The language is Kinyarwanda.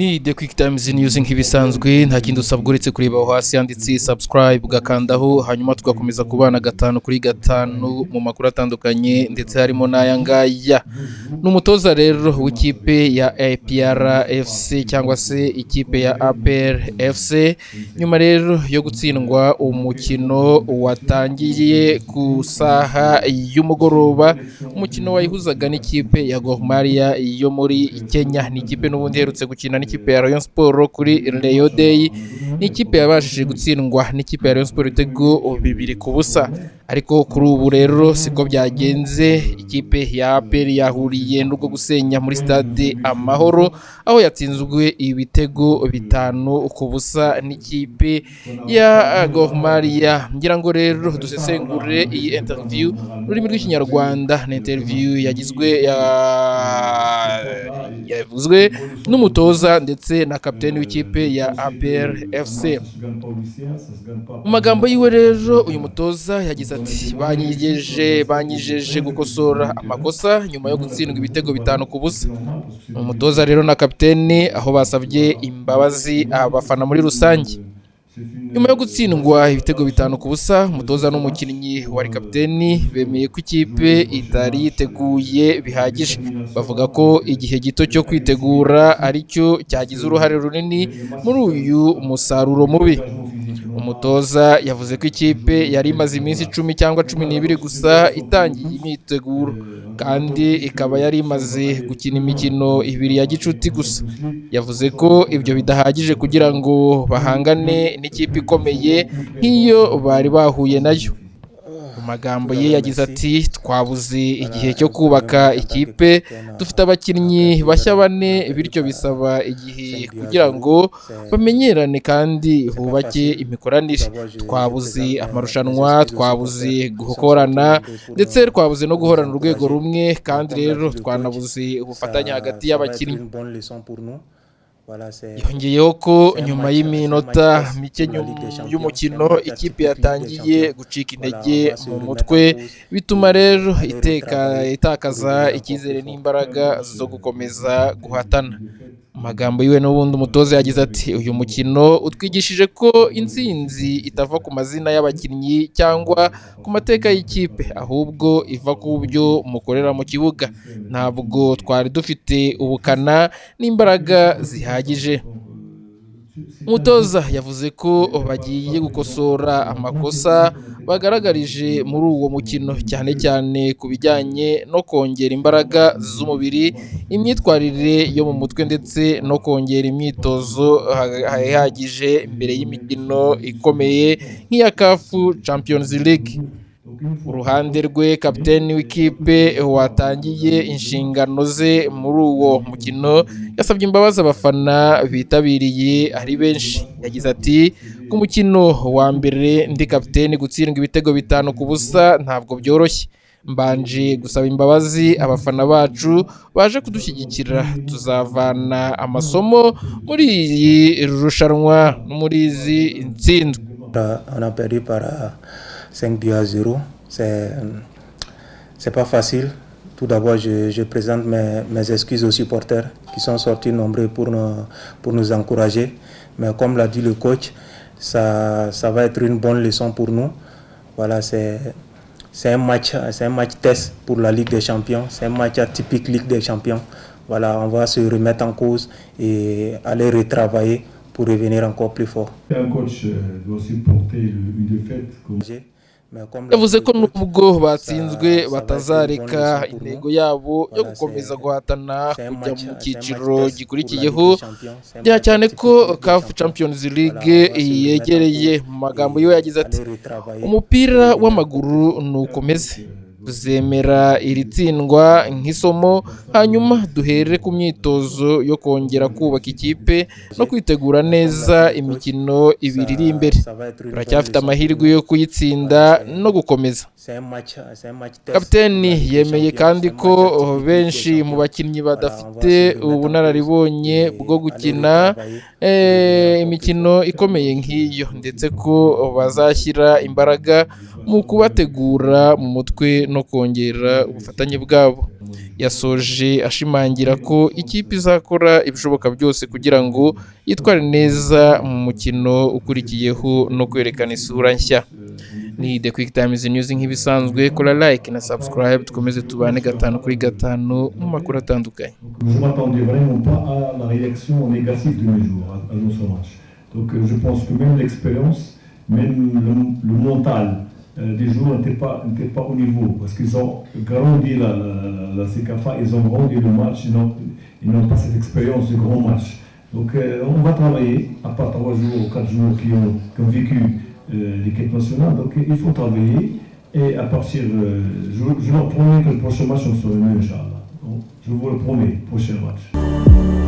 Ni The Quick Times News nk'ibisanzwe. Nta kindi usabwa uretse kureba aho hasi handitse subscribe, ugakandaho, hanyuma tugakomeza kubana gatanu kuri gatanu mu makuru atandukanye, ndetse harimo n'aya ngaya. Ni umutoza rero w'ikipe ya APR FC cyangwa se ikipe ya APR FC, nyuma rero yo gutsindwa umukino watangiye ku saha y'umugoroba, umukino wayihuzaga n'ikipe ya Gor Mahia yo muri Kenya. Ni ikipe n'ubundi iherutse gukina n'ikipe ya Rayon Sport kuri Rayon Day. Ni ikipe yabashije gutsindwa n'ikipe ya Rayon Sport ibitego 2-0, ariko kuri ubu rero siko byagenze. Ikipe ya APR yahuriye n'urwo gusenya muri Stade Amahoro, aho yatsinzwe ibitego 5-0 n'ikipe ya Gor Mahia. Ngira ngo rero dusesengure iyi interview mu rurimi rw'Ikinyarwanda. Ni interview yagizwe yavuzwe n'umutoza ndetse na kapiteni w'ikipe ya APR FC. Mu magambo yiwe rero, uyu mutoza yagize ati: Banyijeje gukosora amakosa nyuma yo gutsindwa ibitego 5-0." Umutoza rero na kapiteni aho basabye imbabazi abafana muri rusange nyuma yo gutsindwa ibitego 5-0. Umutoza n'umukinnyi wari kapiteni bemeye ko ikipe itari yiteguye bihagije, bavuga ko igihe gito cyo kwitegura aricyo cyagize uruhare runini muri uyu musaruro mubi. Umutoza yavuze ko ikipe yari imaze iminsi 10 cyangwa 12 gusa itangiye imyiteguro, kandi ikaba yari imaze gukina imikino ibiri ya gicuti gusa. Yavuze ko ibyo bidahagije kugira ngo bahangane n'ikipe ikomeye nk'iyo bari bahuye nayo. Mu magambo ye yagize ati: "Twabuze igihe cyo kubaka ikipe. Dufite abakinnyi bashya bane, bityo bisaba igihe kugira ngo bamenyerane kandi bubake imikoranire. Twabuze amarushanwa, twabuze gukorana, ndetse twabuze no guhorana urwego rumwe, kandi rero twanabuze ubufatanye hagati y'abakinnyi." Yongeyeho ko nyuma y'iminota mike y'umukino ikipe yatangiye gucika intege mu mutwe, bituma rero itakaza icyizere n'imbaraga zo gukomeza guhatana. Mu magambo yiwe n'ubundi, umutoza yagize ati: "Uyu mukino utwigishije ko intsinzi itava ku mazina y'abakinnyi cyangwa ku mateka y'ikipe, ahubwo iva ku byo mukorera mu kibuga. Ntabwo twari dufite ubukana n'imbaraga zihagije." Umutoza yavuze ko bagiye gukosora amakosa bagaragarije muri uwo mukino, cyane cyane ku bijyanye no kongera imbaraga z'umubiri, imyitwarire yo mu mutwe, ndetse no kongera imyitozo ihagije mbere y'imikino ikomeye nk'iya CAF Champions League. Uruhande rwe, kapiteni w'ikipe watangiye inshingano ze muri uwo mukino yasabye imbabazi abafana bitabiriye ari benshi. Yagize ati: "Ku mukino wa mbere ndi kapiteni, gutsindwa ibitego 5-0 ntabwo byoroshye. Mbanje gusaba imbabazi abafana bacu baje kudushyigikira. Tuzavana amasomo muri iri rushanwa no muri izi ntsinzwe." On a perdu par 5 buts à 0. C'est pas facile. Tout d'abord, je présente mes excuses aux supporters qui sont sortis nombreux pour nous encourager. Mais comme l'a dit le coach, ça va être une bonne leçon pour nous. Voilà, c'est un match test pour la Ligue des Champions. C'est un match atypique Ligue des Champions. Voilà, on va se remettre en cause et aller retravailler pour revenir encore plus fort. Un coach doit supporter une défaite. Comme Yavuze ko nubwo batsinzwe batazareka intego yabo yo gukomeza guhatana kujya mu cyiciro gikurikiyeho, bya cyane ko CAF Champions League yegereye. Mu magambo yiwe yagize ati: "Umupira w'amaguru nukomeze. Tuzemera iri tsindwa nk'isomo, hanyuma duhere ku myitozo yo kongera kubaka ikipe no kwitegura neza imikino ibiri iri imbere. Turacyafite amahirwe yo kuyitsinda no gukomeza." Kapiteni yemeye kandi ko benshi mu bakinnyi badafite ubunararibonye bwo gukina imikino ikomeye nk'iyo, ndetse ko bazashyira imbaraga mu kubategura mu mutwe. no kongera ubufatanye bwabo. Yasoje ashimangira ko ikipe izakora ibishoboka byose kugira ngo yitware neza mu mukino ukurikiyeho no kwerekana isura nshya. Ni The Quick Times News nk'ibisanzwe, kora like na subscribe, dukomeze tubane gatanu kuri gatanu mu makuru atandukanye. Je ne m'attendais vraiment pas à la réaction négative de mes joueurs dans ce match. Donc je pense que même l'expérience, même le mental des joueurs n'était pas au niveau parce qu'ils ont grandi la CECAFA, ils ont grandi le match, ils n'ont pas cette expérience de grand match. Donc on va travailler, à part 3 jours ou 4 jours qui ont vécu l'équipe nationale, donc il faut travailler et à partir, je leur promets que le prochain match on sera mieux, إن شاء الله. Donc, je vous le promets, prochain match.